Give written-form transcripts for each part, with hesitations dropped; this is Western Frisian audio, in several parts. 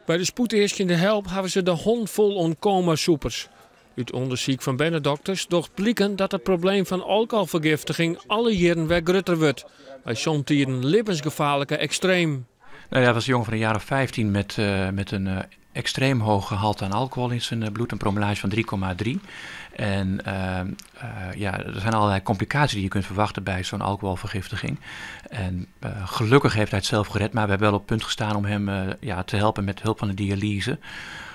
By de spoedeaskjende help hawwe se de hannen fol oan komasûpers. Ut ûndersyk fan bernedokters docht bliken dat it probleem fan alkoholfergiftiging alle jierren wer grutter wurdt, mei somtiden libbensgefaarlike ekstremen. Nou ja, dat was een jongen van een jaar of 15 met een extreem hoog gehalte aan alcohol in zijn bloed, een promillage van 3,3. En ja, er zijn allerlei complicaties die je kunt verwachten bij zo'n alcoholvergiftiging. En gelukkig heeft hij het zelf gered, maar we hebben wel op punt gestaan om hem, ja, te helpen met hulp van de dialyse.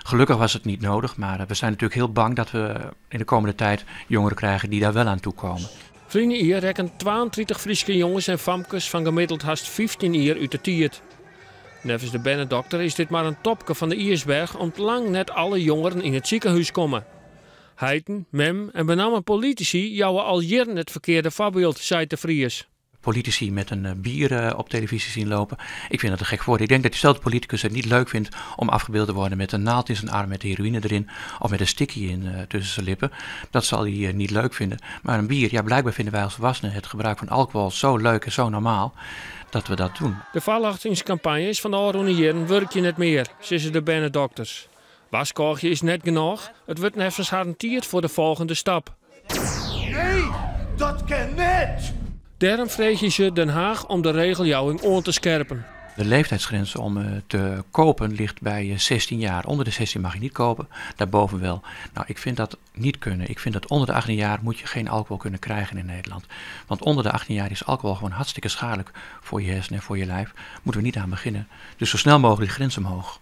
Gelukkig was het niet nodig, maar we zijn natuurlijk heel bang dat we in de komende tijd jongeren krijgen die daar wel aan toe komen. Ferline jier rekken 32 Fryske jonges en famkes fan gemiddeld hast 15 jier út de tiid. Neffens de bernedokter is dit mar in topke fan de iisberch om't lang net alle jongeren yn it sikehûs komme. Heiten, memmen en benammen politisy jouwe al jierren it ferkearde foarbyld, seit De Vries. Politici met een bier op televisie zien lopen. Ik vind dat een gek woord. Ik denk dat diezelfde politicus het niet leuk vindt om afgebeeld te worden met een naald in zijn arm met heroïne erin of met een stickie tussen zijn lippen. Dat zal hij niet leuk vinden. Maar een bier, ja, blijkbaar vinden wij als volwassenen het gebruik van alcohol zo leuk en zo normaal dat we dat doen. De foarljochtingskampanjes fan de ôfrûne jierren wurkje net mear, sizze de bernedokters. Warskôgje is net genôch, it wurdt neffens harren tiid foar de folgjende stap. Nee, dat kin net! Dêrom freegje se Den Haag om de regeljouwing oan te skerpen. De leeftijdsgrens om te kopen ligt bij 16 jaar. Onder de 16 mag je niet kopen, daarboven wel. Nou, ik vind dat niet kunnen. Ik vind dat onder de 18 jaar moet je geen alcohol kunnen krijgen in Nederland. Want onder de 18 jaar is alcohol gewoon hartstikke schadelijk voor je hersenen en voor je lijf. Moeten we niet aan beginnen. Dus zo snel mogelijk de grens omhoog.